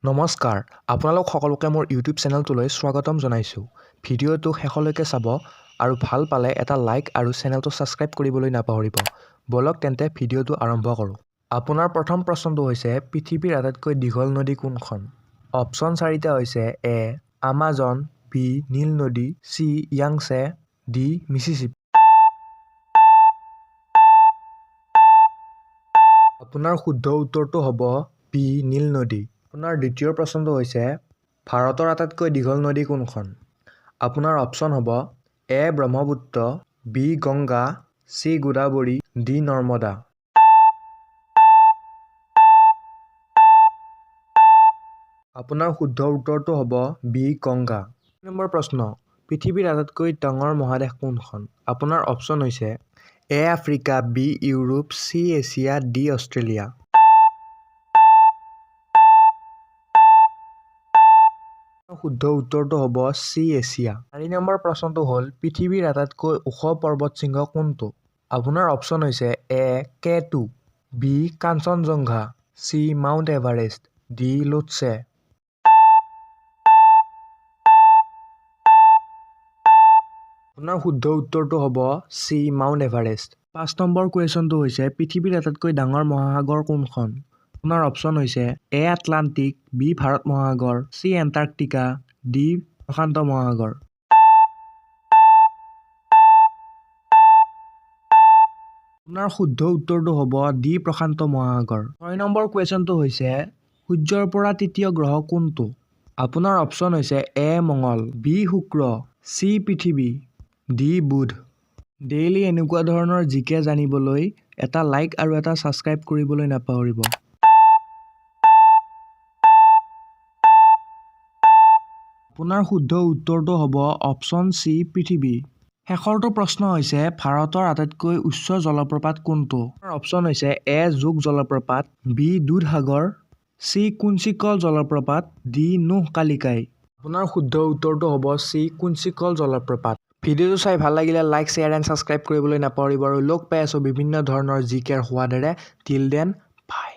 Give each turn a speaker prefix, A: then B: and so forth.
A: নমস্কাৰ, আপোনালোক সকলোকে মোৰ ইউটিউব চেনেলটোলৈ স্বাগতম জনাইছোঁ। ভিডিঅ'টো শেষলৈকে চাব আৰু ভাল পালে এটা লাইক আৰু চেনেলটো ছাবস্ক্ৰাইব কৰিবলৈ নাপাহৰিব। ব'লক তেন্তে, ভিডিঅ'টো আৰম্ভ কৰোঁ। আপোনাৰ প্ৰথম প্ৰশ্নটো হৈছে, পৃথিৱীৰ আটাইতকৈ দীঘল নদী কোনখন? অপশ্যন চাৰিটা হৈছে এ আমাজন, বি নীল নদী, চি য়াংচে, ডি মিচিচিপি। আপোনাৰ শুদ্ধ উত্তৰটো হ'ব বি নীল নদী। আপোনাৰ দ্বিতীয় প্ৰশ্নটো হৈছে, ভাৰতৰ আটাইতকৈ দীঘল নদী কোনখন? আপোনাৰ অপশ্যন হ'ব A Brahmaputra, B Ganga, C Godavari, D Narmada. আপোনাৰ শুদ্ধ উত্তৰটো হ'ব বি গংগা। নম্বৰ প্ৰশ্ন, পৃথিৱীৰ আটাইতকৈ ডাঙৰ মহাদেশ কোনখন? আপোনাৰ অপশ্যন হৈছে এ Africa, B Europe, C Asia, D Australia. শুদ্ধ উত্তৰটো হ'ব চি এছিয়া। চাৰি নম্বৰ প্ৰশ্নটো হ'ল, পৃথিৱীৰ আটাইতকৈ ওখ পৰ্বতশৃংগ কোনটো? আপোনাৰ অপশ্যন হৈছে A K 2, B Kangchenjunga, C Mount Everest, D Lhotse. আপোনাৰ শুদ্ধ উত্তৰটো হ'ব চি মাউণ্ট এভাৰেষ্ট। 5 নম্বৰ কুৱেশ্যনটো হৈছে, পৃথিৱীৰ আটাইতকৈ ডাঙৰ মহাসাগৰ কোনখন? আপোনাৰ অপশ্যন হৈছে এ আটলাণ্টিক, বি ভাৰত মহাসাগৰ, চি এণ্টাৰ্কটিকা, ডি প্ৰশান্ত মহাসাগৰ। আপোনাৰ শুদ্ধ উত্তৰটো হ'ব ডি প্ৰশান্ত মহাসাগৰ। 6 নম্বৰ কুৱেশ্যনটো হৈছে, সূৰ্যৰ পৰা তৃতীয় গ্ৰহ কোনটো? আপোনাৰ অপশ্যন হৈছে এ মঙল, বি শুক্ৰ, চি পৃথিৱী, ডি বুধ। ডেইলি এনেকুৱা ধৰণৰ জিকে জানিবলৈ এটা লাইক আৰু এটা ছাবস্ক্ৰাইব কৰিবলৈ নাপাহৰিব। আপোনাৰ শুদ্ধ উত্তৰটো হ'ব অপশ্যন চি পৃথিৱী। শেষৰটো প্ৰশ্ন হৈছে, ভাৰতৰ আটাইতকৈ উচ্চ জলপ্ৰপাত কোনটো? অপশ্যন হৈছে এ যোগ জলপ্ৰপাত, বি দুধসাগৰ, চি কুঞ্চিকল জলপ্ৰপাত, ডি নোহ কালিকাই। আপোনাৰ শুদ্ধ উত্তৰটো হ'ব চি কুঞ্চিকল জলপ্ৰপাত। ভিডিঅ'টো চাই ভাল লাগিলে লাইক, শ্বেয়াৰ এণ্ড ছাবস্ক্ৰাইব কৰিবলৈ নাপাহৰিব আৰু লগ পাই আছোঁ বিভিন্ন ধৰণৰ জি কেৰ সোৱাদেৰে। Till then, bye.